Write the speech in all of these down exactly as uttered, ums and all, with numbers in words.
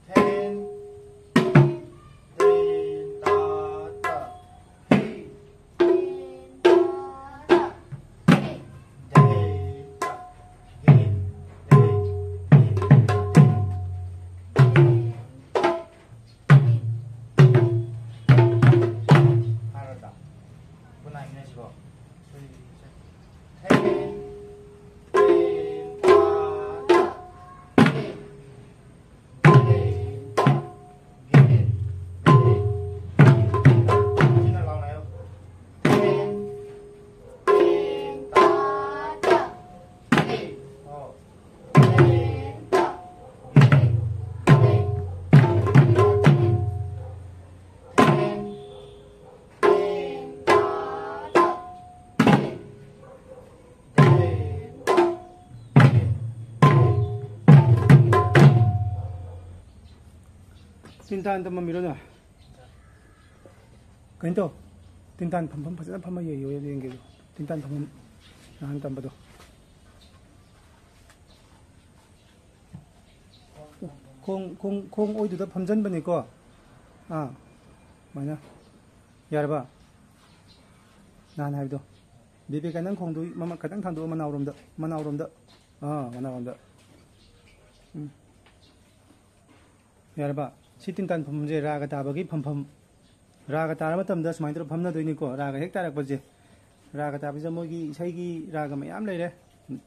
Then, then, ꯇꯥ, ꯇꯥ, ꯍꯤ꯫ ꯊꯦꯟ, ꯇꯥ, ꯇꯥ, ꯍꯤ꯫ ꯊꯦꯟ, ꯇꯥ, ꯊꯦꯟ, ꯊꯦꯟ, ꯊꯦꯟ, ꯊꯦꯟ, ꯊꯦꯟ꯫ ꯍꯥꯏꯔꯣꯗ꯫ ꯒꯨꯗ ꯅꯥꯏꯠꯅꯦ ꯁꯤꯕꯣ꯫ ꯊꯦꯟ, ꯊꯦꯟ, ꯇꯥ, ꯇꯥ, ꯊꯦꯟ꯫ ꯇꯤꯟꯇꯥꯟ ꯇꯝꯃꯝꯃꯤꯔꯣ ꯅꯣꯏ? ꯀꯩꯅꯣ ꯇꯧ, ꯇꯤꯟꯇꯥꯟ ꯐꯝꯐꯝ ꯐꯖꯅ ꯐꯝꯃ ꯌꯦꯡꯒꯦ, ꯌꯦꯡꯒꯦ꯫ ꯇꯤꯟꯇꯥꯟ ꯐꯝꯐꯝ ꯅꯍꯥꯟ ꯇꯝꯕꯗꯣ꯫ ꯈꯣꯡ, ꯈꯣꯡ, ꯈꯣꯡ ꯑꯣꯏꯗꯨꯗ ꯐꯝꯖꯟꯕꯅꯤꯀꯣ꯫ ꯑꯥ, ꯑꯗꯨꯃꯥꯏꯅ꯫ ꯌꯥꯔꯕ? ꯅꯍꯥꯟ ꯍꯥꯏꯕꯗꯣ꯫ ꯕꯤꯕꯦꯀꯥꯅꯟ ꯈꯣꯡꯗꯣ ꯃꯃ-, ꯈꯤꯇꯪ ꯊꯥꯡꯗꯣꯛꯑꯣ, ꯃꯅꯥꯎꯔꯣꯝꯗ, ꯃꯅꯥꯎꯔꯣꯝꯗ꯫ ꯑꯥ, ꯃꯅꯥꯎꯔꯣꯝꯗ꯫ ꯎꯝ꯫ ꯌꯥꯔꯕ? ꯁꯤ ꯇꯤꯟꯇꯥꯟ ꯐꯝꯐꯝꯁꯦ ꯔꯥꯒ ꯇꯥꯕꯒꯤ ꯐꯝꯐꯝ꯫ ꯔꯥꯒ ꯇꯥꯔ ꯃꯇꯝꯗ ꯁꯨꯃꯥꯏꯅ ꯇꯧꯔ ꯐꯝꯅꯗꯣꯏꯅꯤꯀꯣ, ꯔꯥꯒ ꯍꯦꯛ ꯇꯥꯔꯛꯄꯁꯦ꯫ ꯔꯥꯒ ꯇꯥꯕꯁꯤꯗ ꯃꯣꯏꯒꯤ ꯏꯁꯩꯒꯤ ꯔꯥꯒ ꯃꯌꯥꯝ ꯂꯩꯔꯦ꯫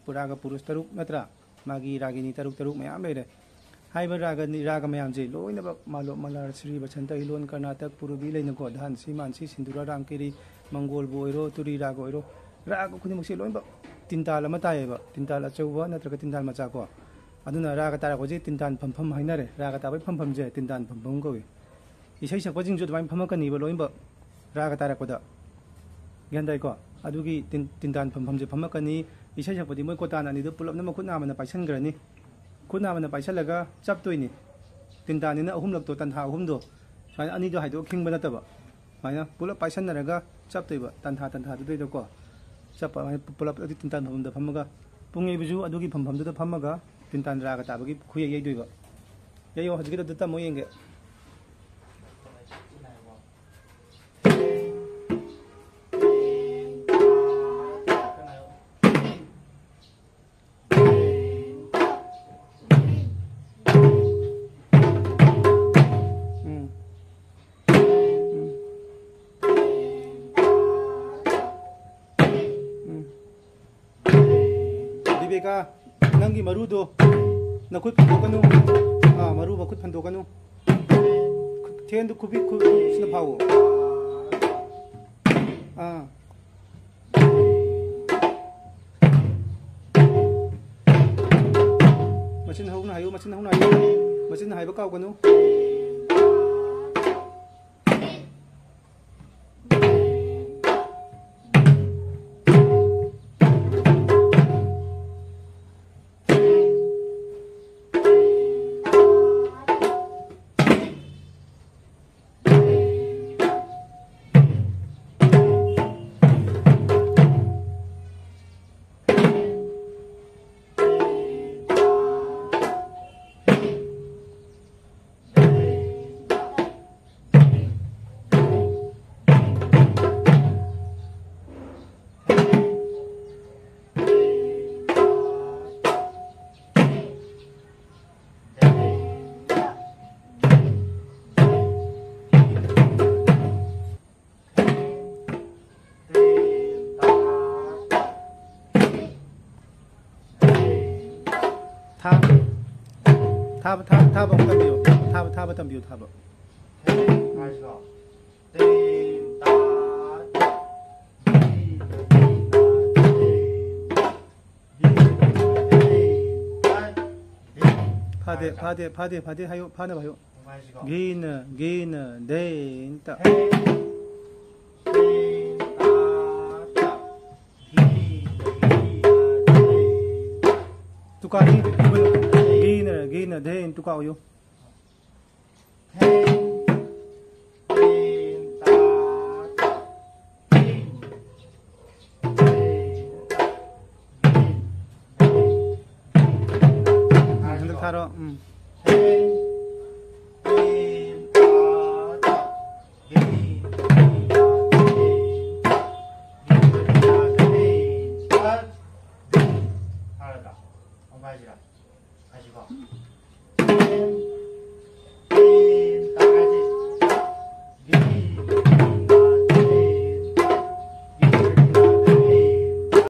ꯔꯥꯒ ꯄꯨꯔꯨꯁ ꯇꯔꯨꯛ ꯅꯠꯇ꯭ꯔꯥ? ꯃꯥꯒꯤ ꯔꯥꯒꯤꯅꯤ ꯇꯔꯨꯛ ꯇꯔꯨꯛ ꯃꯌꯥꯝ ꯂꯩꯔꯦ꯫ ꯍꯥꯏꯔꯤꯕ ꯔꯥꯒꯅꯤ, ꯔꯥꯒ ꯃꯌꯥꯝꯁꯦ ꯂꯣꯏꯅꯃꯛ ꯃꯥꯂꯣ, ꯃꯂꯥꯔ, ꯁ꯭ꯔꯤ ꯕꯁꯟꯇ, ꯍꯤꯂꯣꯟ, ꯀꯔꯅꯥꯇꯛ, ꯄꯨꯔꯨꯕꯤ ꯂꯩꯅꯀꯣ, ꯙꯥꯟꯁꯤ, ꯃꯥꯟꯁꯤ, ꯁꯤꯟꯗꯨꯔꯥ, ꯔꯥꯝꯀꯤꯔꯤ, ꯃꯪꯒꯣꯜꯕꯨ ꯑꯣꯏꯔꯣ, ꯇꯨꯔꯤ ꯔꯥꯒ ꯑꯣꯏꯔꯣ, ꯔꯥꯒ ꯈꯨꯗꯤꯡꯃꯛꯁꯦ ꯂꯣꯏꯅꯃꯛ ꯇꯤꯟꯇꯥꯜ ꯑꯃ ꯇꯥꯏꯌꯦꯕ, ꯇꯤꯟꯇꯥꯜ ꯑꯆꯧꯕ ꯅꯠꯇ꯭ꯔꯒ ꯇꯤꯟꯇꯥꯜ ꯃꯆꯥ ꯀꯣ꯫ ꯑꯗꯨꯅ ꯔꯥꯒ ꯇꯥꯔꯛꯄꯁꯦ ꯇꯤꯟꯇꯥꯟ ꯐꯝꯐꯝ ꯍꯥꯏꯅꯔꯦ, ꯔꯥꯒ ꯇꯥꯕꯒꯤ ꯐꯝꯐꯝꯁꯦ ꯇꯤꯟꯇꯥꯟ ꯐꯝꯐꯝ ꯀꯧꯏ꯫ ꯏꯁꯩ ꯁꯛꯄꯁꯤꯡꯁꯨ ꯑꯗꯨꯃꯥꯏꯅ ꯐꯝꯃꯛꯀꯅꯤꯕ ꯂꯣꯏꯅꯃꯛ ꯔꯥꯒ ꯇꯥꯔꯛꯄꯗ꯫ ꯒ꯭ꯌꯥꯟ ꯇꯥꯏꯀꯣ? ꯑꯗꯨꯒꯤ ꯇꯤꯟ-, ꯇꯤꯟꯇꯥꯟ ꯐꯝꯐꯝꯁꯦ ꯐꯝꯃꯛꯀꯅꯤ꯫ ꯏꯁꯩ ꯁꯛꯄꯗꯤ ꯃꯣꯏ ꯀꯣꯇꯥꯟ ꯑꯅꯤꯗꯨ ꯄꯨꯂꯞꯅ ꯃꯈꯨꯠ ꯅꯥꯝꯃꯅ ꯄꯥꯏꯁꯟꯈ꯭ꯔꯅꯤ꯫ ꯈꯨꯠ ꯅꯥꯝꯃꯅ ꯄꯥꯏꯁꯜꯂꯒ ꯆꯞꯇꯣꯏꯅꯤ꯫ ꯇꯤꯟꯇꯥꯟꯅꯤꯅ ꯑꯍꯨꯝꯂꯛꯇꯣ, ꯇꯟꯊꯥ ꯑꯍꯨꯝꯗꯣ, ꯁꯨꯃꯥꯏꯅ ꯑꯅꯤꯗꯣ ꯍꯥꯏꯗꯣꯛꯑ ꯈꯤꯡꯕ ꯅꯠꯇꯕ, ꯁꯨꯃꯥꯏꯅ ꯄꯨꯂꯞ ꯄꯥꯏꯁꯟꯅꯔꯒ ꯆꯞꯇꯣꯏꯕ, ꯇꯟꯊꯥ ꯇꯟꯊꯥꯗꯨꯗꯩꯗꯀꯣ꯫ ꯆꯞꯄ ꯑꯗꯨꯃꯥꯏꯅ ꯄꯨꯂꯞ ꯑꯗꯨ ꯇꯤꯟꯇꯥꯟ ꯐꯝꯐꯝꯗ ꯐꯝꯃꯒ, ꯄꯨꯡ ꯌꯩꯕꯁꯨ ꯑꯗꯨꯒꯤ ꯐꯝꯐꯝꯗꯨꯗ ꯐꯝꯃꯒ ꯇꯤꯟꯇꯥꯟ ꯔꯥꯒ ꯇꯥꯕꯒꯤ ꯈꯨꯌꯩ ꯌꯩꯗꯣꯏꯕ꯫ ꯌꯩꯌꯣ, ꯍꯧꯖꯤꯛꯀꯤꯗꯣ ꯑꯗꯨ ꯇꯝꯃꯣ ꯌꯦꯡꯒꯦ꯫ ꯎꯝ꯫ ꯎꯝ꯫ ꯎꯝ꯫ ꯕꯤꯕꯦꯀꯥ, ꯅꯪꯒꯤ ꯃꯔꯨꯗꯣ ꯅꯈꯨꯠ ꯐꯟꯗꯣꯛꯀꯅꯨ꯫ ꯑꯥ, ꯃꯔꯨ ꯃꯈꯨꯠ ꯐꯟꯗꯣꯛꯀꯅꯨ꯫ ꯊꯦꯟꯗꯨ ꯈꯨꯕꯤ, ꯈꯨ-, ꯁꯤꯅ ꯐꯥꯎꯑꯣ꯫ ꯑꯥ꯫ ꯃꯆꯤꯟ ꯍꯧꯅ ꯍꯥꯏꯌꯨ, ꯃꯆꯤꯟ ꯍꯧꯅ ꯍꯥꯏꯌꯨ꯫ ꯃꯆꯤꯟ ꯍꯥꯏꯕ ꯀꯥꯎꯒꯅꯨ꯫ ꯊꯥ-, ꯊꯥꯕ, ꯊꯥꯕ, ꯊꯥꯕ ꯑꯃꯨꯛ ꯇꯝꯕꯤꯌꯨ꯫ ꯊꯥꯕ, ꯊꯥꯕ ꯇꯝꯕꯤꯌꯨ, ꯊꯥꯕ꯫ ꯐꯥꯗꯦ, ꯐꯥꯗꯦ, ꯐꯥꯗꯦ, ꯐꯥꯗꯦ ꯍꯥꯏꯌꯨ, ꯐꯥꯅꯕ ꯍꯥꯏꯌꯨ꯫ ꯒꯤꯅ, ꯒꯤꯅ, ꯗꯦꯟꯇ꯫ ꯇꯨꯀꯥ ꯒꯤ, ꯒꯤꯅ, ꯒꯤꯅ, ꯗꯦꯟ, ꯇꯨꯀꯥ ꯑꯣꯏꯌꯨ꯫ ꯍꯟꯗꯛ ꯊꯥꯔꯣ꯫ ꯎꯝ꯫ ꯍꯥꯏꯁꯤꯔꯥ? ꯍꯥꯏꯁꯤꯀꯣ꯫